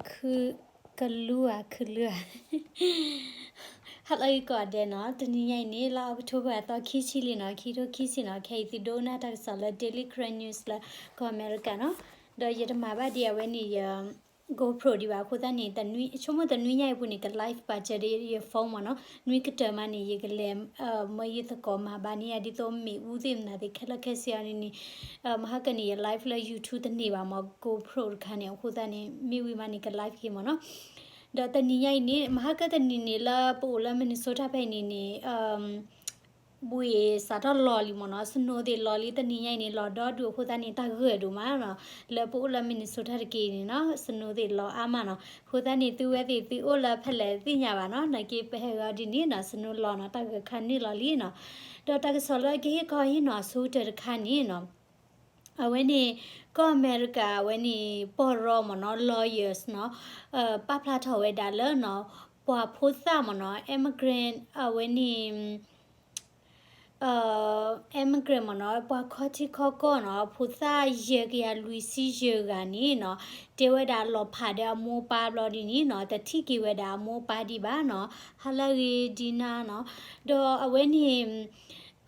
ခု, ကလူဧါ, ခုလူဧါ. ဟါလၢအဂ့ၤကိးဂၤဒဲးနီၤ, တနံၤညါအံၤန့ၣ် လါအီးကထိဘၢၣ်အသီခံဆံလံနီၤ, ခံထိခံဆံနီၤ, ခဲအံၤသုဒိကနၣ်တၢ်ကစီၣ်လၢ Daily Karen News လၢကီၢ်အမဲရကၤနီၤ. ဒီးယတမၤဘၣ်ဒံးအဝဲန့ၣ်ယ GoPro ဒံးဘၣ်အဃိသတးန့ၣ် တနွံ, ဆိကမိၣ်တနွံညါအံၤအပူၤန့ၣ် က live ပာ်စၢၤဒီးယ phone မ့ၢ်နီၤ, နွံကတၢၢ်မးန့ၣ် ယကလဲၤ မၢယသကိးမၤဘၣ်န့ၢ်ယၤ ဒ်သိးမ့ၣ်အူသ့ၣ်မနုၤသ့ၣ်ခဲလၢာ်ခဲဆ့အီၤန့ၣ်န့ၣ် မဟါကန့ၣ် ယ live လၢ YouTube တန့ၢ်ဘၣ်မ့ၢ် GoPro တခါန့ၣ် အဃိသတးန့ၣ် မ့ၢ်ဝံၤမးန့ၣ် က live က့ၤမ့ၢ်နီၤ. ဒီးတနံၤညါအံၤန့ၣ် မဟါကတနံၤန့ၣ် လၢပအိၣ်လၢ Minnesota ဖဲအံၤန့ၣ်န့ၣ် ဘှ့ၣ်စးထီၣ်လီၤလံမ့ၢ်နီၤ, snow သ့ၣ်လီၤလံ တနံၤညါအံၤန့ၣ် လီၤဒီဒူၣ်အဃိသတးန့ၣ် တၢ်ဂၢၢ်ဒိၣ်မးနီၤ, လၢပအိၣ်လၢ Minnesota တက့ၢ်န့ၣ်နီၤ snow သ့ၣ်လီၤအါမးနီၤ, အဃိသတးန့ၣ် သုဝဲသ့ၣ်သုအိၣ်လၢဖဲလဲၣ်သ့ၣ်ညါဘၣ်နီၤ, နာ်က့ပဟဲဂီၤဒ်န့ၣ်နီၤ snow လီၤနီၤ, တၢ်ဂၢၢ်ခါန့ၢ်လီၤလံနီၤ. ဒီးတၢ်ကစီၣ်လၢကဟ့ၣ်ခီဟ့ၣ်နီၤအဆိကတၢၢ်တခါန့ၣ်နီၤ အဝဲန့ၣ် ကီၢ်အမဲရကၤ အဝဲန့ၣ် ပီၢ်ရီမ့ၢ်နီၤ lawyers နီၤ ပာ်ဖျါထီၣ်ဝဲဒၣ်လၢနီၤ ပှၤဖိသၣ်မ့ၢ်နီၤ immigrant အဝဲန့ၣ် immigrant မ့ၢ်နီၤ ပှၤခီထံခီကီၢ်နီၤ ဖိသၣ်ယဲၢ်ကယၤလွံၢ်ဆံယဲၢ်ဂၤန့ၣ်နီၤ တဲဝဲဒၣ်လီၤဖးဒီးအမိၢ်ပၢ်ဘျီဒ်န့ၣ်နီၤ တထံၣ်က့ၤဝဲဒၣ်အမိၢ်ပၢ်ဒံးဘၣ်နီၤ ဟါလၢအဂ့ၤဒ်နၤနီၤ ဒီးအဝဲန့ၣ်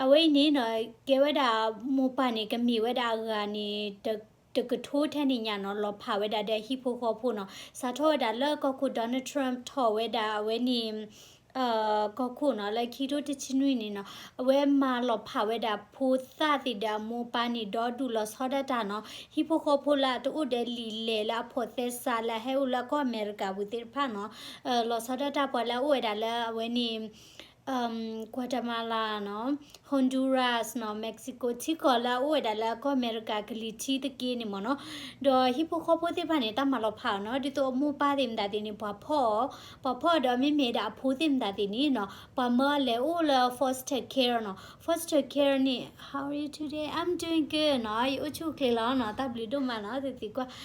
အဝဲအံၤန့ၣ်နီၤ ကဲဝဲဒၣ်မိၢ်ပၢ်န့ၣ် ကမ့ၢ်ဝဲဒၣ်အဂၤန့ၣ် တကထိထဲန့ၣ်ညါနီၤ လီၤဖးဝဲဒၣ်ဒီးဟံၣ်ဖိဃီဖိနီၤ စးထီၣ်ဝဲဒၣ်လၢကီၢ်ခိၣ် Donald Trump ထီၣ်ဝဲဒၣ်အဝဲန့ၣ် ကီၢ်ခိၣ်နီၤ လၢခံကထိတဆံနွံန့ၣ်နီၤ အဝဲမၤလီၤဖးဝဲဒၣ်ဖိသၣ်သ့ၣ်ဒီးအမိၢ်ပၢ်န့ၣ် ဒီဒူၣ်လီၤဆီဒၣ်တၢ်နီၤ ဟံၣ်ဖိဃီဖိလၢအတအိၣ်ဒီးလံာ်လဲၢ်လၢအဖိးသဲစးလၢအဟဲအိၣ်လၢကီၢ်အမဲရကၤပူၤသ့ၣ်တဖၣ်နီၤ လီၤဆီဒၣ်တၢ်ပှၤလၢအအိၣ်ဝဲဒၣ်လၢအဝဲန့ၣ် Guatemala နီၤ Honduras နီၤ Mexico ထံကီၢ်လၢအအိၣ်ဝဲဒၣ်လၢကီၢ်အမဲရကၤကလံၤထံးတက့ၢ်န့ၣ်မ့ၢ်နီၤ ဒီးဟံၣ်ဖိဃီဖိသ့ၣ်တဖၣ်န့ၣ် တၢ်မၤလီၤဖးအီၤနီၤ ဒ်သိးအမိၢ်ပၢ်သ့ၣ်မတၤသ့ၣ်န့ၣ် ပှၤဖီၣ်အီၤ ပှၤဖီၣ်အီၤဒီးမ့မ့ၢ်ဒၣ်အဖိသ့ၣ်မတၤသ့ၣ်န့ၣ်နီၤ ပှၤမၢအလဲၤအိၣ်လၢ foster care နီၤ foster care န့ၣ် How are you today? I'm doing good နီၤ ယအိၣ်ဆူၣ်အိၣ်ချ့လီၤနီၤ တၢ်ဘျုးဒိၣ်မးနီၤ သုသံကွၢ်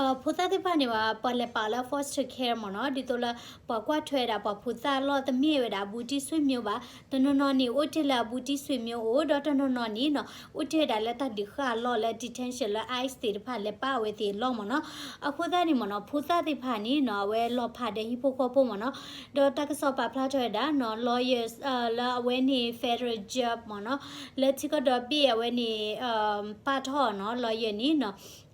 ဒီး ဖိသၣ်သ့ၣ်တဖၣ်န့ၣ် ပှၤလဲၤပာ်အီၤလၢ foster care မ့ၢ်နီၤ ဒ်သိးလၢ ပှၤကွၢ်ထွဲဝဲဒၣ်ပှၤဖိသၣ်အလီၢ်တမ့ၢ်ဝဲဒၣ်အဘူးတံၢ်ဆွေမျိုးဘၣ် တနီၤနီၤန့ၣ် အိၣ်တ့ၢ်လၢအဘူးတံၢ်ဆွေမျိုးအအိၣ် ဒီးတနီၤနီၤန့ၣ်နီၤ အိၣ်တ့ၢ်ဝဲဒၣ်လၢတၢ်ဒုးဃာ်အလီၢ်လၢ detention လၢ ICE သ့ၣ်တဖၣ်လဲၤပာ်အဝဲသ့ၣ်အလီၢ်မ့ၢ်နီၤ အဃိသတးန့ၣ်မ့ၢ်နီၤ ဖိသၣ်သ့ၣ်တဖၣ်န့ၣ်နီၤ အဝဲလီၤဖးဒီးဟံၣ်ဖိဃီဖိမ့ၢ်နီၤ ဒီးတၢ်ကစီၣ်ပာ်ဖျါထီၣ်ဝဲဒၣ်နီၤ lawyers လၢအဝဲန့ၣ် federal judge မ့ၢ်နီၤ လၢထံကီၢ်ဒီဘ့ၣ်အဝဲန့ၣ် ပာ်ထီၣ်နီၤ lawyer န့ၣ်နီၤ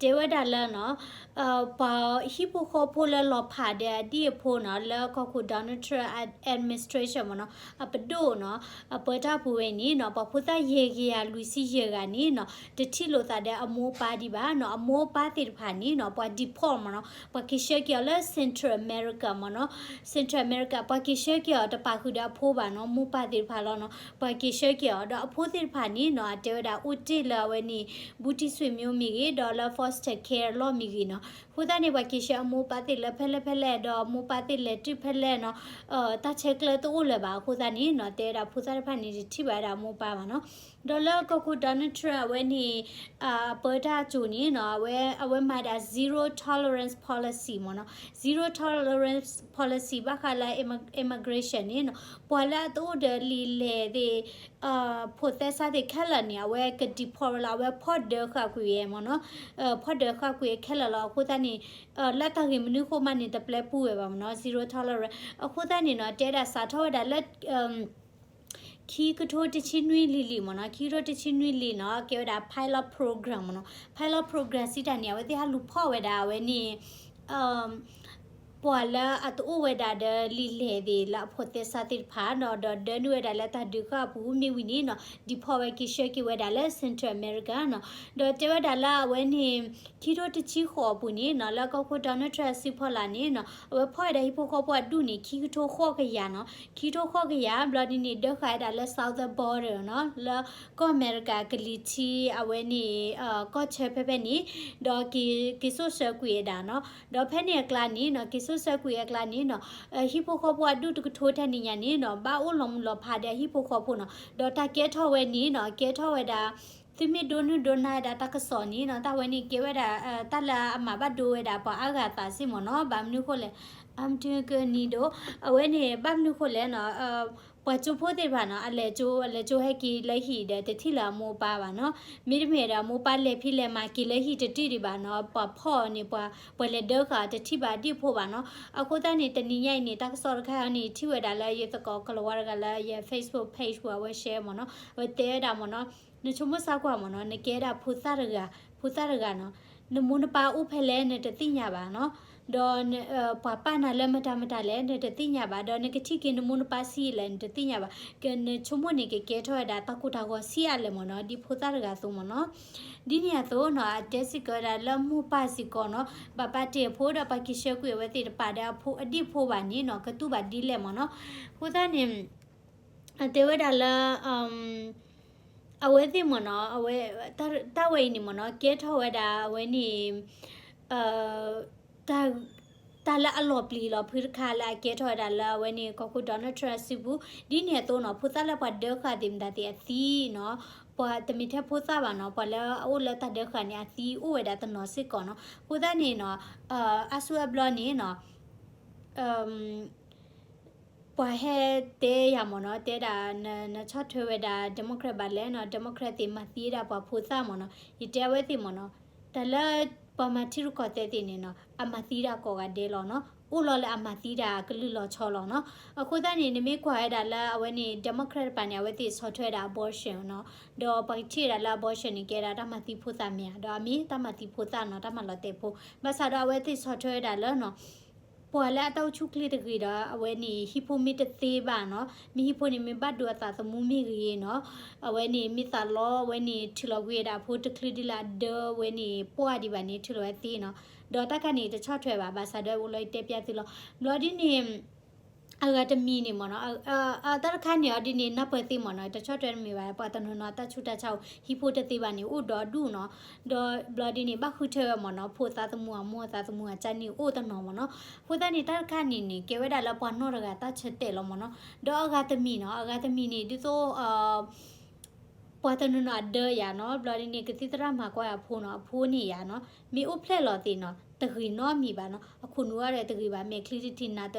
တဲဝဲဒၣ်လၢနီၤ ပှၤဟံၣ်ဖိဃီဖိလၢလီၤဖးဒီးအဒံၣ်အဖိနီၤ လၢကီၢ်ခိၣ် Donald Trump administration မ့ၢ်နီၤ အပဒိၣ်နီၤ အပၢတၢ်ပူၤဝဲန့ၣ်နီၤ ပှၤဖိသၣ်ယဲၢ်ကယၤလွံၢ်ဆံယဲၢ်ဂၤန့ၣ်နီၤ တထံၣ်လိာ်သးဒီးအမိၢ်ပၢ်ဒံးဘၣ်နီၤ အမိၢ်ပၢ်သ့ၣ်တဖၣ်န့ၣ်နီၤ ပှၤ deport မ့ၢ်နီၤ ပှၤက့ၤဆှၢက့ၤအီၤလၢ Central America မ့ၢ်နီၤ Central America ပှၤက့ၤဆှၢက့ၤအီၤတပာ်ဃုာ်ဒီးအဖိဘၣ်နီၤ မိၢ်ပၢ်သ့ၣ်တဖၣ်လီၤနီၤ ပှၤက့ၤဆှၢက့ၤအီၤ ဒီးအဖိသ့ၣ်တဖၣ်န့ၣ်နီၤ အတဲဝဲဒၣ်အိၣ်တ့ၢ်လၢအဝဲန့ၣ် ဘူးတံၢ်ဆွေမျိုးမ့ၢ်ဂ့ၤ ဒီးလၢ foster care လီၢ်မ့ၢ်ဂ့ၤနီၤ အဃိသတးန့ၣ် ပှၤက့ၤဆှၢအမိၢ်ပၢ်သ့ၣ်လၢဖဲလဲၣ်ဖဲလဲၣ် ဒီးမိၢ်ပၢ်သ့ၣ်လဲၤတုၤဖဲလဲၣ်နီၤ တၢ်ဆဲးကျၢတအိၣ်လၢၤဘၣ် အဃိသတးန့ၣ်နီၤ တဲဝဲဒၣ်ဖိသၣ်တဖၣ်န့ၣ် တထံၣ်ဘၣ်ဝဲဒၣ်အမိၢ်ပၢ်ဘၣ်နီၤ ဒီးလၢကီၢ်ခိၣ် Donald Trump အဝဲန့ၣ် အပၢတၢ်အစိၤန့ၣ်နီၤ အဝဲ အဝဲမၤဒၣ် zero tolerance policy မ့ၢ်နီၤ zero tolerance policy ဘၣ်ဃးလၢ immigration န့ၣ်နီၤ ပှၤလၢအတအိၣ်ဒီးလံာ်လဲၢ်သ့ၣ် ဖိးသဲစးသ့ၣ်ခဲလၢာ်န့ၣ် အဝဲက deport ဝဲလီၤ အဝဲဖီၣ်ဒၢဃာ်ကွံာ်ဝဲမ့ၢ်နီၤ ဖီၣ်ဒၢဃာ်ကွံာ်ခဲလၢာ်လီၤ အဃိသတးန့ၣ် လၢတၢ်ဂ့ၢ်မနုၤဃိမးန့ၣ် တပျဲပူၤဝဲဘၣ်မ့ၢ်နီၤ zero tolerance အဃိသတးန့ၣ်နီၤ တဲဒၣ်စးထီၣ်ဝဲဒၣ်လၢ ခံကထိတဆံနွံလံၤလံၤမ့ၢ်နီၤ ခံကထိတဆံနွံလံၤနီၤ ကဲဝဲဒၣ် pilot program မ့ၢ်နီၤ pilot program စံးတၢ်န့ၣ် အဝဲသ့ၣ်ဟးလူၤဖီၣ်ဝဲဒၣ်အဝဲန့ၣ် ပှၤလၢအတအိၣ်ဝဲဒၣ်ဒီးလံာ်လဲၢ်သ့ၣ်လၢအဖိးသဲစးသ့ၣ်တဖၣ်နီၤ ဒီးဒၢနုာ်ဝဲဒၣ်လၢတၢ်ဒုးဃာ်အပူၤမ့ၢ်ဝံၤန့ၣ်နီၤ ဒုးဖီၣ်ဝဲက့ၤဆှၢက့ၤဝဲဒၣ်လၢ Central America နီၤ ဒီးတဲဝဲဒၣ်လၢအဝဲန့ၣ် ခံကထိတဆံဃိးအပူၤန့ၣ်နီၤ လၢကီၢ်ခိၣ် Donald Trump အစုဖီလာ်န့ၣ်နီၤ အဝဲဖီၣ်ဝဲဒၣ်ဟံၣ်ဖိဃီဖိအဒူၣ်န့ၣ် ခံကထိဃိးကယၤနီၤ ခံကထိဃိးကယၤ ဘျီဒ်န့ၣ် ဒၢဃာ်ဝဲဒၣ်လၢ southern border နီၤ လၢကီၢ်အမဲရကၤကလံၤထံးအဝဲန့ၣ် ကီၢ်ဆၢဖဲဖဲန့ၣ် ဒီးက့ၤစိာ်ဆှၢကွံာ်ဝဲဒၣ်နီၤ ဒီးဖဲန့ၣ်အကျါန့ၣ်နီၤ က့ၤစိာ်ဆှၢကွံာ်အကျါန့ၣ်နီၤ ဟံၣ်ဖိဃီဖိအဒူၣ်တကထိထဲန့ၣ်ညါန့ၣ်နီၤ ဘၣ်အိၣ်လီၤမုၢ်လီၤဖးဒီးဟံၣ်ဖိဃီဖိနီၤ ဒီးတၢ်ကဲထီၣ်ဝဲန့ၣ်နီၤ ကဲထီၣ်ဝဲဒၣ် သုမ့ၢ်ဒိနုၢ်ဒိနါဝဲဒၣ်တၢ်ကစီၣ်န့ၣ်နီၤ တၢ်ဝဲန့ၣ်ကဲဝဲဒၣ် တၢ်လၢအမၤဘၣ်ဒိဝဲဒၣ်ပှၤအါဂၤအသးစ့ၢ်မ့ၢ်နီၤ ဘၣ်မနုၤဃိလဲၣ် အမတုကနံၤဒိၣ် အဝဲန့ၣ် ဘၣ်မနုၤဃိလဲၣ်နီၤ ပှၤကၠိဖိသ့ၣ်တဖၣ်နီၤ အလဲၤကၠိ အလဲၤကၠိဟဲက့ၤလၢဟံၣ်ဒီး တထံၣ်လၢအမိၢ်အပၢ်ဘၣ်နီၤ. မ့တမ့ၢ်ဒီး အမိၢ်အပၢ်လဲၤဖံးလဲၤမၤက့ၤလၢဟံၣ်တတုၤဒံးဘၣ်နီၤ, ပှၤဖီၣ်အီၤန့ၣ် ပှၤ ပှၤလဲၤဒၢဃာ်အီၤ တထံၣ်ဘၣ်ဒံၣ်ဖိဘၣ်နီၤ. အဃိသတးန့ၣ် တနံၤညါအံၤန့ၣ် တၢ်ကစီၣ်တခါအံၤန့ၣ် ထံၣ်ဝဲဒၣ်လၢယသကိးကလၤဝါတဂၤလၢယ Facebook page ပူၤ အဝဲ share မ့ၢ်နီၤ, အဝဲတဲဝဲဒၣ်မ့ၢ်နီၤ, နဆိကမိၣ်စၢ်ကွၢ်မ့ၢ်နီၤ, နကဲဒၣ်ဖိသၣ်တဂၤ, ဖိသၣ်တဂၤနီၤ, နမိၢ်နပၢ်အိၣ်ဖဲလဲၣ် နတသ့ၣ်ညါဘၣ်နီၤ. ဒီး ပှၤပာ်နၤလၢမတၤမတၤလဲၣ် နတသ့ၣ်ညါဘၣ်, ဒီးနကထံၣ်က့ၤနမိၢ်နပၢ်ဆံးယံာ်လဲၣ် နတသ့ၣ်ညါဘၣ်. နဆိကမိၣ်န့ၣ် ကကဲထီၣ်ဝဲဒၣ်တၢ်ကိၢ်တၢ်ဂီၤဆံးအါလဲၣ်မ့ၢ်နီၤ, ဒ်ဖိသၣ်တဂၤအသိးမ့ၢ်နီၤ. ဒ်န့ၣ်အသိးနီၤ အတဲစ့ၢ်ကီးဝဲဒၣ်လၢမိၢ်ပၢ်စ့ၢ်ကီးနီၤ ဘၣ်ပာ်တ့ၢ်အဖိဒီး ပှၤကဆှၢကွံာ်အဝဲသ့ၣ်တပာ်ဒီးအဖိအဒံၣ်ဖိဘၣ်န့ၣ်နီၤ ကတူၢ်ဘၣ်ဒ်လဲၣ်မ့ၢ်နီၤ. အဃိသတးန့ၣ် အတဲဝဲဒၣ်လၢ အဝဲသ့ၣ်မ့ၢ်နီၤ, အဝဲ တၢ်ဝဲအံၤန့ၣ်မ့ၢ်နီၤ ကဲထီၣ်ဝဲဒၣ်အဝဲန့ၣ် တၢ်လၢအလီၤပျံၤလီၤဖုးတခါလၢအကဲထီၣ်ဝဲဒၣ်လၢအဝဲန့ၣ် ကီၢ်ခိၣ် Donald Trump အစုပူၤ, ဒ်န့ၣ်အသိးနီၤ ဖိသၣ်လၢပှၤဒၢဃာ်သ့ၣ်မတၤသ့ၣ်အသံနီၤ, ပှၤတမ့ၢ်ထဲဖိသၣ်ဘၣ်နီၤ, ပှၤလၢအအိၣ်လၢတၢ်ဒၢဃာ်န့ၣ် အသံအိၣ်ဝဲဒၣ်တနီၤစ့ၢ်ကီးနီၤ. အဃိသတးန့ၣ်နီၤ အါဆူအါဘျီန့ၣ်နီၤ ပှၤဟဲတဲယၤမ့ၢ်နီၤ, တဲဒၣ် နဆီၣ်ထွဲဝဲဒၣ် Democrat ဘၣ်လဲၣ်နီၤ, Democrat သ့ၣ်မၤသံဝဲဒၣ်ပှၤဖိသၣ်မ့ၢ်နီၤ. ယတဲအဝဲသ့ၣ်မ့ၢ်နီၤ, တၢ်လၢပှၤမၤထံရူၢ်ကီၢ်သဲးသ့ၣ်န့ၣ်နီၤ အမၤသံတၢ်ကိးဂၤဒဲးလီၤနီၤ, အိၣ်လီၤလၢအမၤသံတၢ်အကလုၢ်လီၤဆီလီၤနီၤ. အဃိသတးန့ၣ် နမ့ၢ်ကွၢ်ဝဲဒၣ်လၢအဝဲန့ၣ် Democrat တပၤန့ၣ် အဝဲသ့ၣ်ဆီၣ်ထွဲဝဲဒၣ် abortion နီၤ, ဒီးပှၤကထံၣ်ဝဲဒၣ်လၢ abortion န့ၣ် ကဲဒၣ်တၢ်မၤသံဖိသၣ်မ့ၢ်ဧါ, ဒီးအမ့ၢ်တၢ်မၤသံဖိသၣ်နီၤ, တၢ်မၤလီၤတဲာ်ဖိ, ဘၣ်ဆၣ်ဒီးအဝဲသ့ၣ်ဆီၣ်ထွဲဝဲဒၣ်လၢနီၤ ပှၤလၢအတၢ်အိၣ်ဆူၣ်ချ့တဂ့ၤဒီး အဝဲန့ၣ် ဟံၣ်ဖိမ့ၢ်တသ့ဘၣ်နီၤ, မ့ၢ်ဟံၣ်ဖိန့ၣ်မ့ၢ်ဘၣ်ဒိအသးသမူမ့ၢ်ဂ့ၤနီၤ, အဝဲန့ၣ်မ့ၢ်သးလီ အဝဲန့ၣ် ထုးလီၤကွံာ်ဝဲဒၣ်အဖိတချုးဒ်လၢအဒၢဝဲန့ၣ် ပှၢ်ဒံးဘၣ်န့ၣ် ထုးလီၤဝဲသ့နီၤ, ဒီးတၢ်ခါန့ၣ် တဆီၣ်ထွဲဘၣ်, ဘၣ်ဆၣ်ဒီးအိၣ်လီၤအံၤတဲပျးသုလီၤ. ဘျီဒ်န့ၣ် အဂၤတမံၤန့ၣ်မ့ၢ်နီၤ, တၢ်တခါန့ၣ်အီၤဒ်န့ၣ် နၢ်ပၢၢ်သ့မ့ၢ်နီၤ, တဆီၣ်ထွဲတမ့ၢ်ဘၣ်, ပှၤတနီၤနီၤတၢ်ဆူးတၢ်ဆါအိၣ် ဟံၣ်ဖိတသ့ဘၣ်န့ၣ် အိၣ်ဒီးဒူၣ်နီၤ, ဒီးဘျီဒ်န့ၣ် ဘၣ်ဃုထၢဝဲမ့ၢ်နီၤ, ဖိသၣ်သမူအမိၢ်အသးသမူအကၢ်န့ၣ်အိၣ်တနီၤမ့ၢ်နီၤ. အဃိသတးန့ၣ် တၢ်တခါန့ၣ်န့ၣ် ကဲဝဲဒၣ်လၢပှၤနီၢ်တဂၤတၢ်ဆၢတဲာ်လီၤမ့ၢ်နီၤ, ဒီးအဂၤတမံၤနီၤ, အဂၤတမံၤန့ၣ် ဒ်သိး ပှၤတနီၤနီၤအဒၢယၤနီၤ, ဘျီဒ်န့ၣ် ကသံၣ်သရၣ်မၤကွၢ်အဖိနီၤ, အဖိန့ၣ်ယၤနီၤ, မ့ၢ်အိၣ်ဖျဲၣ်လီၤသ့ၣ်နီၤ, တဂ့ၤနီတမံၤဘၣ်နီၤ, အခိၣ်နူာ်အီၤဒီးတဂ့ၤဘၣ်, မဲာ်ချံတထံၣ်နၤတ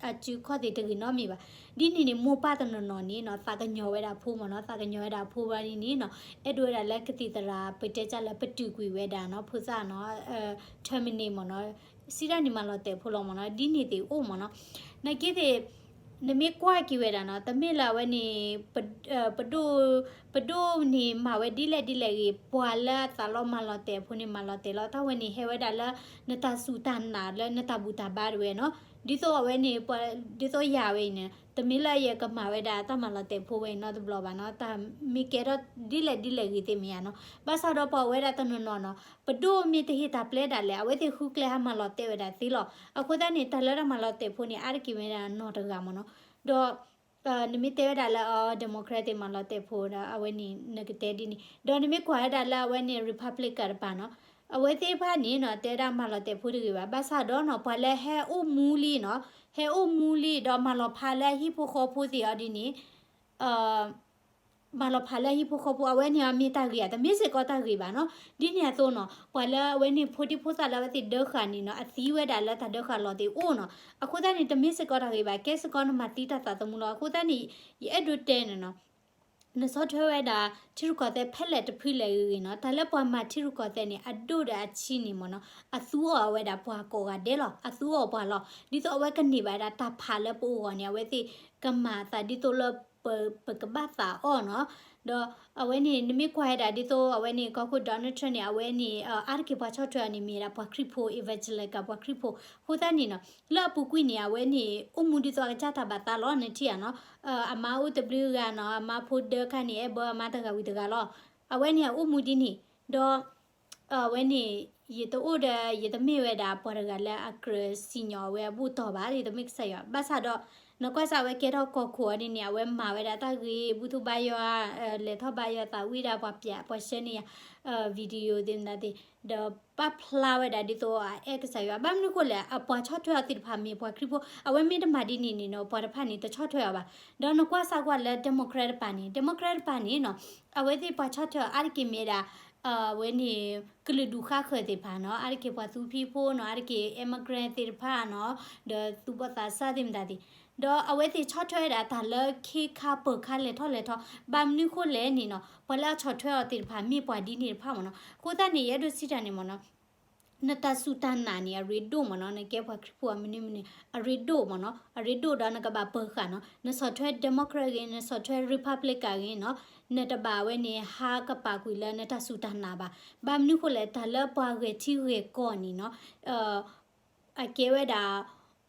အစုခီၣ်သ့ၣ်တဂ့ၤနီတမံၤဘၣ်. ဒ်န့ၣ်န့ၣ် မိၢ်ပၢ်တနီၤနီၤန့ၣ်နီၤ, သးကညီၤဝဲဒၣ်ဖိမ့ၢ်နီၤ, သးကညီၤဝဲဒၣ်ဖိဘျီဒ်န့ၣ်နီၤ, အဲၣ်ဒိးဝဲဒၣ်လၢကသံၣ်သရၣ် ပတဲတၢ်လၢပတုာ်ကွံာ်ဝဲဒၣ်နီၤ, ဖိသၣ်နီၤ, terminate မ့ၢ်နီၤ, စံးတၢ်န့ၣ်မၤလီၤတဲာ်ဖိလီၤမ့ၢ်နီၤ, ဒ်န့ၣ်သ့ၣ်အိၣ်မ့ၢ်နီၤ. နာ်က့သ့ၣ် နမ့ၢ်ကွၢ်က့ၤဝဲဒၣ်နီၤ, တမ့ၢ်လၢအဝဲန့ၣ် ပဒိၣ် ပဒိၣ်န့ၣ်မၤဝဲဒ်လဲၣ်ဒ်လဲၣ်ဂ့ၤ, ပှၤလၢအသးလီမၤလီၤတဲာ်အဖိန့ၣ် မၤလီၤတဲာ်လီၤ. တၢ်ဝဲန့ၣ်ဟဲဝဲဒၣ်လၢ နတၢ်စူၢ်တၢ်နာ်လၢနတၢ်ဘူၣ်တၢ်ဘါတဝဲနီၤ. ဒ်သိးအဝဲန့ၣ် ပှၤ ဒ်သိးယၤဝဲအံၤန့ၣ် တမ့ၢ်လၢယကမၤဝဲဒၣ်တၢ်မၤလီၤတဲာ်ဖိဝဲအံၤနီတဘျီဘၣ်နီၤ. တၢ်မ့ၢ်ကဲထီၣ်ဒ်လဲၣ်ဒ်လဲၣ်ဂ့ၤသ့ၣ်မ့ၢ်ဧါနီၤ. ဘၣ်ဆၣ်ဒီးပှၤဝဲဒၣ်တနီၤနီၤနီၤ ပဒိၣ်မ့ၢ်တဟ့ၣ်တၢ်ပျဲဒၣ်လဲာ် အဝဲသ့ၣ်ဃုကျဲဟးမၤလီၤတဲာ်ဝဲဒၣ်သ့လီၤ. အဃိသတးန့ၣ် တၢ်လၢတၢ်မၤလီၤတဲာ်ဖိန့ၣ် အါတက့ၢ်မ့ၢ်ဒၣ်နီၢ်တဂၤမ့ၢ်နီၤ. ဒီး နမ့ၢ်တဲဝဲဒၣ်လၢ Democrat သ့ၣ်မၤလီၤတဲာ်ဖိဒီး အဝဲန့ၣ်နကတဲဒ်န့ၣ် ဒီးနမ့ၢ်ကွၢ်ဝဲဒၣ်လၢအဝဲန့ၣ် Republican တပၤနီၤ. အဝဲသ့ၣ်တဖၣ်န့ၣ်နီၤ တဲဒၣ်မၤလီၤတဲာ်ဖိတဂ့ၤဘၣ်. ဘၣ်ဆၣ်ဒီးနီၤ ပှၤလၢဟဲအိၣ်မူလံနီၤ ဟဲအိၣ်မူလံဒီးမၤလီၤဖးလၢအဟံၣ်ဖိဃီဖိသ့ၣ်အီၤဒ်န့ၣ် မၤလီၤဖးလၢအဟံၣ်ဖိဃီဖိ အဝဲန့ၣ်အမ့ၢ်တၢ်ဂ့ၤဧါ, တမ့ၢ်စ့ၢ်ကီးတၢ်ဂ့ၤဘၣ်နီၤ. ဒ်န့ၣ်အသိးနီၤ ပှၤလၢအဝဲန့ၣ်ဖိဒံဖိသၣ်လၢအဝဲသ့ၣ်ဒၢဃာ်န့ၣ်နီၤ အသံဝဲဒၣ်လၢတၢ်ဒၢဃာ်လီၤသ့ၣ်အိၣ်နီၤ. အဃိသတးန့ၣ် တမ့ၢ်စ့ၢ်ကီးတၢ်ဂ့ၤဘၣ်, ကဲစ့ၢ်ကီးနမၤသံတၢ်သးသမူလီၤ. အဃိသတးန့ၣ် ယအဲၣ်ဒိးတဲန့ၣ်နီၤ နဆီၣ်ထွဲဝဲဒၣ် ထံရူၢ်ကီၢ်သဲးဖဲလဲၣ်တဖုလဲၣ်ဂ့ၤဂ့ၤနီၤ, တၢ်လၢပှၤမၤထံရူၢ်ကီၢ်သဲးန့ၣ် အဒိၣ်ဒီးအဆံးန့ၣ်မ့ၢ်နီၤ အသူအီၤဝဲဒၣ်ပှၤကိးဂၤဒဲးလီၤ. အသူအီၤပှၤလီၤ. ဒ်သိးအဝဲကန့ၢ်ဘၣ်ဒၣ်တၢ်ဖးလၢပအိၣ်အဂီၢ်န့ၣ် အဝဲသ့ၣ်ကမၤအသးဒ်သိးလၢ ပကဘၣ်သးအီၣ်နီၤ. ဒီးအဝဲန့ၣ် နမ့ၢ်ကွၢ်ဝဲဒၣ်ဒ်သိးအဝဲန့ၣ် ကီၢ်ခိၣ် Donald Trump န့ၣ် အဝဲန့ၣ် အါတက့ၢ်ပှၤဆီၣ်ထွဲအီၤန့ၣ် မ့ၢ်ဝဲဒၣ်ပှၤခရံာ်ဖိ evangelical ပှၤခရံာ်ဖိ. အဃိသတးန့ၣ်နီၤ လၢအပူၤကွံာ်န့ၣ် အဝဲန့ၣ် အိၣ်မူဒ်သိးအကစၢ်တၢ်ဘၣ်သးလီၤ နထံၣ်ဧါနီၤ. အမါအိၣ်တဘျုးဂၤနီၤ အမါဖိဒၢခါန့ၣ် အဲၣ်ဘၢအမါတဂၤဝံၤတဂၤလီၤ. အဝဲန့ၣ်အအိၣ်မူဒ်န့ၣ် ဒီး အဝဲန့ၣ် ယတအိၣ်ဒီး ယတမ့ၢ်ဝဲဒၣ်ပှၤတဂၤလၢအကြၢးစံၣ်ညီၣ်အဝဲအဘူၣ်တီၢ်ဘၣ်, ယတမ့ၢ်ကစၢ်ယွၤ. ဘၣ်ဆၣ်ဒီး နကွၢ်စၢ်ဝဲကဲထီၣ်ကီၢ်ခိၣ်အီၤဒ်န့ၣ် အဝဲမၤဝဲဒၣ်တၢ်ဂ့ၤ ဘူၣ်ထီၣ်ဘါယွၤ လဲၤထီၣ်ဘါယွၤသးဝံၣ်ဒၣ်ပှၤပျး ပှၤဆှၢန့ၢ်ယၤ video သ့ၣ်မတၤသ့ၣ် ဒီးပာ်ဖျါဝဲဒၣ်ဒ်သိးအအဲၣ်ကစၢ်ယွၤ. ဘၣ်မနုၤဃိလဲၣ် အပှၤဆီၣ်ထွဲအီၤသ့ၣ်တဖၣ်မ့ၢ်ပှၤခရံာ်ဖိ, အဝဲမ့ၢ်တမၤဒ်န့ၣ်န့ၣ်နီၤ ပှၤတဖၣ်န့ၣ် တဆီၣ်ထွဲအီၤဘၣ်. ဒီးနကွၢ်စၢ်ကွၢ်လၢ Democrat တပၤန့ၣ် Democrat တပၤန့ၣ်နီၤ အဝဲသ့ၣ်ပှၤဆီၣ်ထွဲအီၤအါတက့ၢ်မ့ၢ်ဒၣ် အဝဲန့ၣ် ကလုာ်ဒူၣ်ဃါဃၢၤသ့ၣ်တဖၣ်နီၤ, အါတက့ၢ်ပှၤသူဖံးဖိနီၤ, အါတက့ၢ် immigrant သ့ၣ်တဖၣ်နီၤ, ဒီးသူၣ်ဘီၣ်သးစၢ်သ့ၣ်မတၤသ့ၣ် ဒီးအဝဲသ့ၣ်ဆီၣ်ထွဲဝဲဒၣ်တၢ်လၢခ့ခါပၢၤခါလဲၤထီၣ်လဲၤထီ, ဘၣ်မနုၤဃိလဲၣ်န့ၣ်နီၤ, ပှၤလၢအဆီၣ်ထွဲအီၤသ့ၣ်တဖၣ်မ့ၢ်ပှၤဒ်န့ၣ်တဖၣ်မ့ၢ်နီၤ. အဃိသတးန့ၣ် ယအဲၣ်ဒိးစံးတၢ်န့ၣ်မ့ၢ်နီၤ, နတၢ်စူၢ်တၢ်နာ်န့ၣ် အရ့ဒိၣ်မ့ၢ်နီၤ, နကဲပှၤခရံာ်ဖိအမနုၤမနုၤ အရ့ဒိၣ်မ့ၢ်နီၤ, အရ့ဒိၣ်ဒီးနကဘၣ်ပၢၤဃာ်နီၤ, နဆီၣ်ထွဲ Democrat ဂ့ၤ, နဆီၣ်ထွဲ Republican ဂ့ၤနီၤ, နတဘၣ်ဝဲန့ၣ် ဟးကပာ်ကွံာ်လၢနတၢ်စူၢ်တၢ်နာ်ဘၣ်. ဘၣ်မနုၤဃိလဲၣ် တၢ်လၢပှၤဂဲၤထံဂဲၤကီၢ်န့ၣ်နီၤ, အကဲဝဲဒၣ်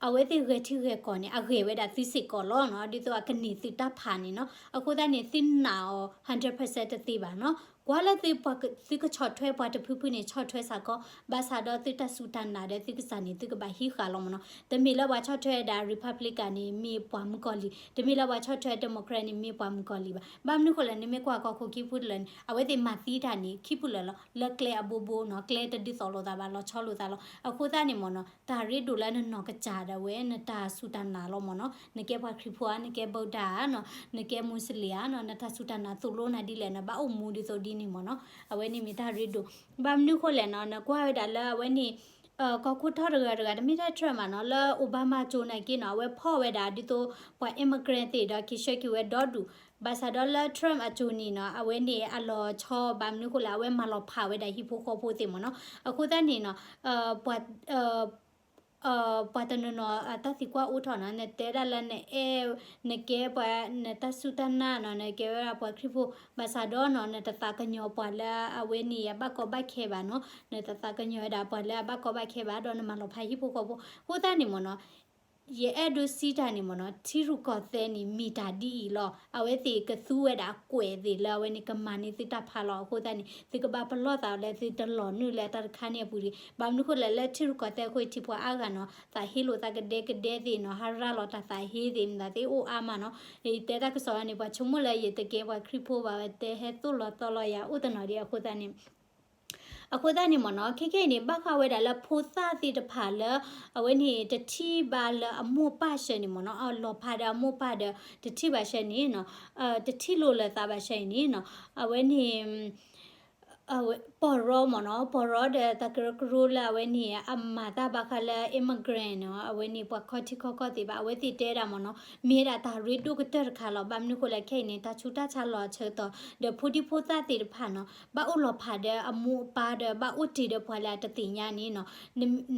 အဝဲသ့ၣ်ဂဲၤထံဂဲၤကီၢ်န့ၣ် အဂဲၤဝဲဒၣ်သုစ့ၢ်ကီးလီၤနီၤ, ဒ်သိးအကန့ၢ်သုတၢ်ဖးန့ၣ်နီၤ. အဃိသတးန့ၣ် သုနာ်အီၤ hundred percent တသ့ဘၣ်နီၤ. ကွၢ်လၢသု သုကဆီၣ်ထွဲပှၤတဖုဖုန့ၣ် ဆီၣ်ထွဲစ့ၢ်ကီး, ဘၣ်ဆၣ်ဒီးသုတၢ်စူၢ်တၢ်နာ်ဒီးသုကစၢ်န့ၣ် သုကဘၣ်ဟံးဃာ်လီၤမ့ၢ်နီၤ. တမ့ၢ်လၢပှၤဆီၣ်ထွဲဒၣ် Republican န့ၣ် မ့ၢ်ပှၤမုၣ်ကီၤလံၢ်, တမ့ၢ်လၢပှၤဆီၣ်ထွဲ Democrat န့ၣ် မ့ၢ်ပှၤမုၣ်ကီၤလံၢ်ဘၣ်. ဘၣ်မနုၤဃိလဲၣ် နမ့ၢ်ကွၢ်ကီၢ်ခိၣ်ခံဖုတလၢာ်န့ၣ် အဝဲသ့ၣ်မၤသံတၢ်န့ၣ် ခံဖုလၢာ်လီၤ, လၢကျဲအဘိဘိနီၤ, ကျဲတဒုးသိးလိာ်သးဘၣ် လီၤဆီလိာ်သးလီၤ. အဃိသတးန့ၣ်မ့ၢ်နီၤ တၢ်ရ့ဒိၣ်လၢနနီၢ်ကစၢ်ဒၣ်ဝဲ နတၢ်စူၢ်တၢ်နာ်လီၤမ့ၢ်နီၤ. နကဲပှၤခရံာ်ဖိဧါ, နကဲ Buddha ဧါနီၤ, နကဲ Muslim ဧါနီၤ, နတၢ်စူၢ်တၢ်နာ်သိၣ်လိနၤဒ်လဲၣ်န့ၣ် ဘၣ်အိၣ်မူဒ်သိးဒ်န့ၣ်မ့ၢ်နီၤ. အဝဲန့ၣ်မ့ၢ်တၢ်ရ့ဒိၣ်. ဘၣ်မနုၤဃိလဲၣ်နီၤ, နကွၢ်ဝဲဒၣ်လၢအဝဲန့ၣ် ကီၢ်ခိၣ်ထီတဂၤတဂၤ တမ့ၢ်ထဲ Trump ဘၣ်နီၤ, လၢ Obama အစိၤနာ်က့နီၤ, အဝဲဖီၣ်ဝဲဒၣ်ဒ်သိးပှၤ immigrant သ့ၣ်ဒီးက့ၤဆှၢက့ၤဝဲဒီဒူၣ်, ဘၣ်ဆၣ်ဒီးလၢ Trump အစိၤန့ၣ်နီၤ, အဝဲန့ၣ်အလီၤဆီ ဘၣ်မနုၤဃိလဲၣ် အဝဲမၤလီၤဖးဝဲဒၣ်ဟံၣ်ဖိဃီဖိသ့ၣ်မ့ၢ်နီၤ. အဃိသတးန့ၣ်နီၤ ပှၤ ပှၤတနီၤနီၤအတၢ်သံကွၢ်အိၣ်ထီၣ်နီၤ, နတဲဒၣ်လၢနအဲၣ် နကဲပှၤ နတၢ်စူၢ်တၢ်နာ်နီၤ, နကဲဝဲဒၣ်ပှၤခရံာ်ဖိ, ဘၣ်ဆၣ်ဒီးနီၤ နတသးကညီၤပှၤလၢအဝဲန့ၣ်အဘၣ်ကီဘၣ်ခဲဘၣ်နီၤ, နတသးကညီၤဝဲဒၣ်ပှၤလၢအဘၣ်ကီဘၣ်ခဲဘၣ်, ဒီးနမၤလီၤဖးဟံၣ်ဖိဃီဖိ. အဃိသတးန့ၣ်မ့ၢ်နီၤ ယအဲၣ်ဒိးစံးတၢ်န့ၣ်မ့ၢ်နီၤ, ထံရူၢ်ကီၢ်သဲးန့ၣ် မ့ၢ်တၢ်ဒ်အံၤလီၤ. အဝဲသ့ၣ်ကသူဝဲဒၣ်အကွဲးသ့ၣ်လၢအဝဲန့ၣ်ကမၤန့ၢ်သုတၢ်ဖးလီၤ. အဃိသတးန့ၣ် သုကဘၣ်ပလီၢ်သးလၢသုတလီၤနုာ်လၢတၢ်တခါန့ၣ်အပူၤတဂ့ၤ. ဘၣ်မနုၤဃိလဲၣ် လၢထံရူၢ်ကီၢ်သဲးအဃိ ထံၣ်ပှၤအါဂၤနီၤ သးဟ့လိာ်သးကဒဲကဒဲသ့ၣ်နီၤ, ဟးရၤလီၤတၢ်သးဟ့သ့ၣ် မ့ၢ်သ့အိၣ်အါမးနီၤ. ယတဲတၢ်ကစီၣ်ဝဲန့ၣ် ပှၤဆိကမိၣ်လၢယတကဲပှၤခရံာ်ဖိဘၣ်, ဝဲတဲဟဲသိၣ်လီၤသီလီၤယၤအိၣ်တနီၤဒံး. အဃိသတးန့ၣ် အဃိသတးန့ၣ်မ့ၢ်နီၤ, ခဲခဲအံၤန့ၣ် ဘၣ်ဃးဝဲဒၣ်လၢဖိသၣ်သ့ၣ်တဖၣ်လၢ အဝဲန့ၣ်တထံၣ်ဘၣ်လၢအမိၢ်ပၢ်ဆၢန့ၣ်မ့ၢ်နီၤ, အလီၤဖးဒီးအမိၢ်ပၢ်ဒီး တထံၣ်ဘၣ်ဆၢန့ၣ်နီၤ, တထံၣ်လိာ်လၢသးဘၣ်ဆၢအံၤန့ၣ်နီၤ, အဝဲန့ၣ် ပီၢ်ရီမ့ၢ်နီၤ, ပီၢ်ရီဒီးတၢ်ကရၢကရိလၢအဝဲန့ၣ် အမၤတၢ်ဘၣ်ဃးလၢ immigrant နီၤ, အဝဲန့ၣ်ပှၤခီထံခီကီၢ်သ့ၣ်တဖၣ် အဝဲသ့ၣ်တဲဒၣ်မ့ၢ်နီၤ, မ့ၢ်ဝဲဒၣ်တၢ်ရ့ဒိၣ်ကတၢၢ်တခါလီၤ. ဘၣ်မနုၤဃိလဲၣ် ခဲအံၤန့ၣ် တၢ်ဆူးတၢ်ဆါလီၤအဆၢကတီၢ် ဒီးဖိဒံဖိသၣ်သ့ၣ်တဖၣ်နီၤ ဘၣ်အိၣ်လီၤဖးဒီးအမိၢ်အပၢ်ဒီး ဘၣ်အိၣ်တ့ၢ်ဒီးပှၤလၢအတသ့ၣ်ညါန့ၣ်နီၤ,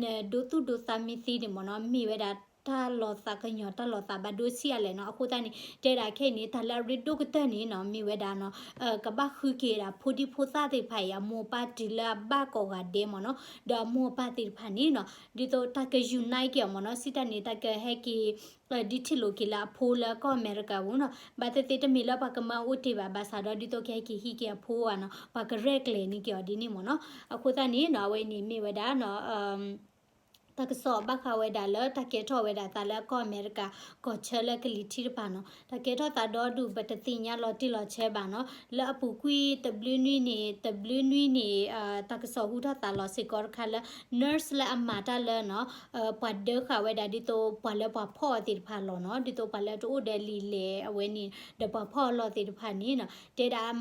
နဒိသူၣ်ဒိသးမ့ၢ်သ့န့ၣ်မ့ၢ်နီၤ, မ့ၢ်ဝဲဒၣ်တၢ်လီၤသးကညီၤ တၢ်လီၤသးဘၣ်ဒိဆံးအါလဲၣ်နီၤ. အဃိသတးန့ၣ် တဲဒၣ်ခဲအံၤန့ၣ် တၢ်လၢအရ့ဒိၣ်ကတၢၢ်န့ၣ်နီၤ မ့ၢ်ဝဲဒၣ်နီၤ ကဘၣ်ဃုက့ၤဒၣ်ဖိဒံဖိသၣ်သ့ၣ်တဖၣ်အံၤ အမိၢ်အပၢ်တုၤလၢအဘၣ်ကိးဂၤဒဲးမ့ၢ်နီၤ, ဒီးအမိၢ်အပၢ်သ့ၣ်တဖၣ်န့ၣ်နီၤ ဒ်သိးတၢ်က unite က့ၤအီၤမ့ၢ်နီၤ, စံးတၢ်န့ၣ် တၢ်ကဟဲက့ၤ ဒုးထံၣ်လိာ်က့ၤလၢအဖိလၢကီၢ်အမဲရကၤပူၤနီၤ, ဘၣ်သ့ၣ်သ့ၣ်တမ့ၢ်လၢပှၤကမၢအိၣ်တ့ၢ်ဘၣ်, ဘၣ်ဆၣ်ဒီးဒ်သိးကဟဲက့ၤဟံးက့ၤအဖိဧါနီၤ, ပှၤကရဲၣ်ကျဲၤန့ၢ်က့ၤအီၤဒ်န့ၣ်မ့ၢ်နီၤ. အဃိသတးန့ၣ်နီၤ အဝဲန့ၣ်မ့ၢ်ဝဲဒၣ်နီၤ တၢ်ကစီၣ်ဘၣ်ဃးဝဲဒၣ်လၢတၢ်ကဲထီၣ်ဝဲဒၣ်သးလၢကီၢ်အမဲရကၤ ကီၢ်ဆၢလၢကလံၤထံးတဖၣ်နီၤ, တၢ်ကဲထီၣ်သးဒီဒူၣ် ပတသ့ၣ်ညါလီၤတံၢ်လီၤဆဲးဘၣ်နီၤ, လၢအပူၤကွံာ်တဘျုးနွံန့ၣ် တဘျုးနွံန့ၣ် တၢ်ကစီၣ်ဟူထီၣ်သးလီၤစ့ၢ်ကီးတခါလၢ nurse လၢအမၤတၢ်လၢနီၤ ပှၤဒၢဃာ်ဝဲဒၣ်ဒ်သိးပှၤလၢပှၤဖီၣ်အီၤသ့ၣ်တဖၣ်လီၤနီၤ, ဒ်သိးပှၤလၢတအိၣ်ဒီးလံာ်လဲၢ်အဝဲန့ၣ် ဒီးပှၤဖီၣ်အီၤလီၢ်သ့ၣ်တဖၣ်န့ၣ်နီၤ, တဲဒၣ်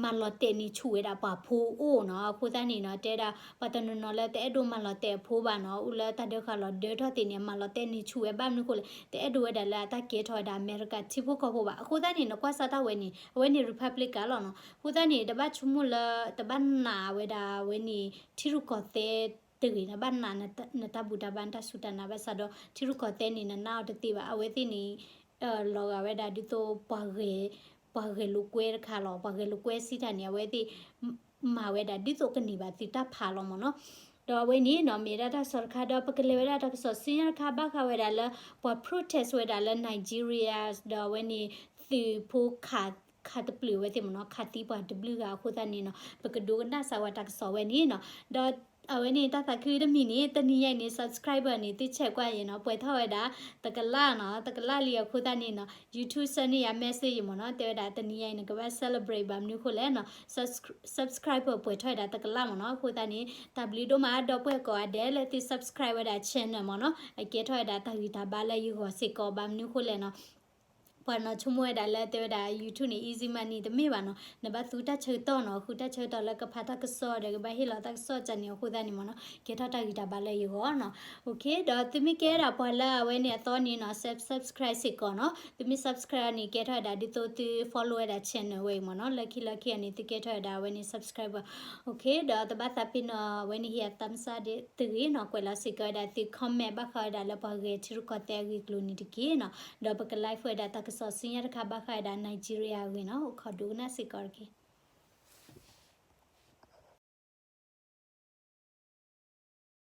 မၤလီၤတဲာ်န့ၢ်ဆူၣ်ဝဲဒၣ်ပှၤဖိအိၣ်နီၤ. အဃိသတးန့ၣ်နီၤ တဲဒၣ် ပှၤတနီၤနီၤလၢတအဲၣ်ဒိးမၤလီၤတဲာ်အဖိဘၣ်နီၤ, အိၣ်လၢတၢ်ဒၢဃာ်လီၤဒၢထီၣ်သ့ၣ်န့ၣ် မၤလီၤတဲာ်န့ၢ်ဆူၣ်ဝဲ ဘၣ်မနုၤဃိလဲၣ် တအဲၣ်ဒိးဝဲဒၣ်လၢအတၢ်ကဲထီၣ်ဝဲဒၣ်အမဲရကၤထံဖိကီၢ်ဖိဘၣ်. အဃိသတးန့ၣ် နကွၢ်စၢ်တၢ်ဝဲန့ၣ် အဝဲန့ၣ် Republican လီၤနီၤ. အဃိသတးန့ၣ် တဘၣ်ဆိကမိၣ်လၢ တဘၣ်နာ်ဝဲဒၣ်ဝဲန့ၣ် ထံရူၢ်ကီၢ်သဲးတဂ့ၤနီၤ, ဘၣ်နာ်နတၢ်ဘူၣ်တၢ်ဘါ နတၢ်စူၢ်တၢ်နာ်ဘၣ်ဆၣ်ဒီး ထံရူၢ်ကီၢ်သဲးန့ၣ် နနာ်အီၤတသ့ဘၣ်. အဝဲသ့ၣ်န့ၣ် လီၤဂာ်ဝဲဒၣ်ဒ်သိးပှၤဂဲၤ ပှၤဂဲၤလိာ်ကွဲတခါလီၤ. ပှၤဂဲၤလိာ်ကွဲစံးတၢ်န့ၣ် အဝဲသ့ၣ် မၤဝဲဒၣ်ဒ်သိးကန့ၢ်ဘၣ်သုတၢ်ဖးလီၤမ့ၢ်နီၤ. ဒီးအဝဲန့ၣ်နီၤ မ့ၢ်ဒၣ်တၢ်ကစီၣ်တခါ ဒီးပကလဲၤဝဲဒၣ်တၢ်ကစီၣ်ဆူညါတခါ ဘၣ်ဃးဝဲဒၣ်လၢ ပှၤ protest ဝဲဒၣ်လၢ Nigeria ဒီးအဝဲန့ၣ် သုးဖိခး ခးတပျုာ်ဝဲသ့ၣ်မ့ၢ်နီၤ, ခးသံပှၤတဘျုးဂၤအဃိသတးန့ၣ်နီၤ ပကဒိကနၣ်စၢ်ဝဲတၢ်ကစီၣ်ဝဲန့ၣ်နီၤ. ဒီးအဝဲန့ၣ်တၢ်သးခုတမံၤန့ၣ် တနံၤညါအံၤန့ၣ် subscriber န့ၣ် သုဆဲးကွၢ်ယဲနီၤ ပှဲၤထီၣ်ဝဲဒၣ် တကလးနီၤ, တကလးလံအဃိသတးန့ၣ်နီၤ YouTube send န့ၢ်ယၤ message ယဲမ့ၢ်နီၤ, တဲဝဲဒၣ်တနံၤညါအံၤ နကဘၣ် celebrate ဘၣ်မနုၤဃိလဲၣ်နီၤ subscriber ပှဲၤထီၣ်ဝဲဒၣ်တကလးမ့ၢ်နီၤ. အဃိသတးန့ၣ် တၢ်ဘျုးဒိၣ်မး ဒီပုၢ်ဝဲၢ်ကိးဂၤဒဲးလၢသု subscribe ဝဲဒၣ် channel မ့ၢ်နီၤ, အကဲထီၣ်ဝဲဒၣ်တၢ်ဂံၢ်တၢ်ဘါလၢယဂီၢ်စ့ၢ်ကီး ဘၣ်မနုၤဃိလဲၣ်နီၤ ပှၤနီၤဆိကမိၣ်ဝဲဒၣ်လၢတဲဝဲဒၣ် YouTube န့ၣ် easy money တမ့ၢ်ဘၣ်နီၤ, နဘၣ်သူတၢ်ဆၢကတီၢ်နီၤ, ဃုတၢ်ဆၢကတီၢ်လၢကဖးတၢ်ကစီၣ်ဒီးကဘၣ်ဟ့ၣ်လီၤတၢ်ကစီၣ်ကန့ၣ်အဃိသတးန့ၣ်မ့ၢ်နီၤ, ကဲထီၣ်တၢ်ဂံၢ်တၢ်ဘါလၢယဂီၢ်နီၤ. ဒီးသုမ့ၢ်ကဲဒၣ်ပှၤလၢအဝဲန့ၣ်အသီန့ၣ်နီၤ subscribe စ့ၢ်ကီးနီၤ, သုမ့ၢ် subscribe န့ၣ် ကဲထီၣ်ဝဲဒၣ်ဒ်သိးသု follow ဝဲဒၣ် channel ဝဲအံၤမ့ၢ်နီၤ, လၢခံလၢခံအန့ၣ် သုကဲထီၣ်ဝဲဒၣ်အဝဲန့ၣ် subscriber ဒီးတဘၣ်သးပ့ၤနီၣ် အဝဲန့ၣ် ဟ့ၣ်အသးမုၢ်ဆါတဂ့ၤနီၤ, ကွဲးလီၤစ့ၢ်ကီးဝဲဒၣ်သု comment ဘၣ်ဃးဝဲဒၣ်လၢပှၤဂဲၤထံရူၢ်ကီၢ်သဲးအဂ့ၢ်အကျိၤန့ၣ်တက့ၢ်နီၤ, ဒီးပက live ဝဲဒၣ်တၢ်ကစီၣ်ဆူညါတခါဘၣ်ဃးဝဲဒၣ် Nigeria အဂ့ၢ်နီၤ, အိၣ်ခိးဒိကနၣ်စ့ၢ်ကီးတက့ၢ်.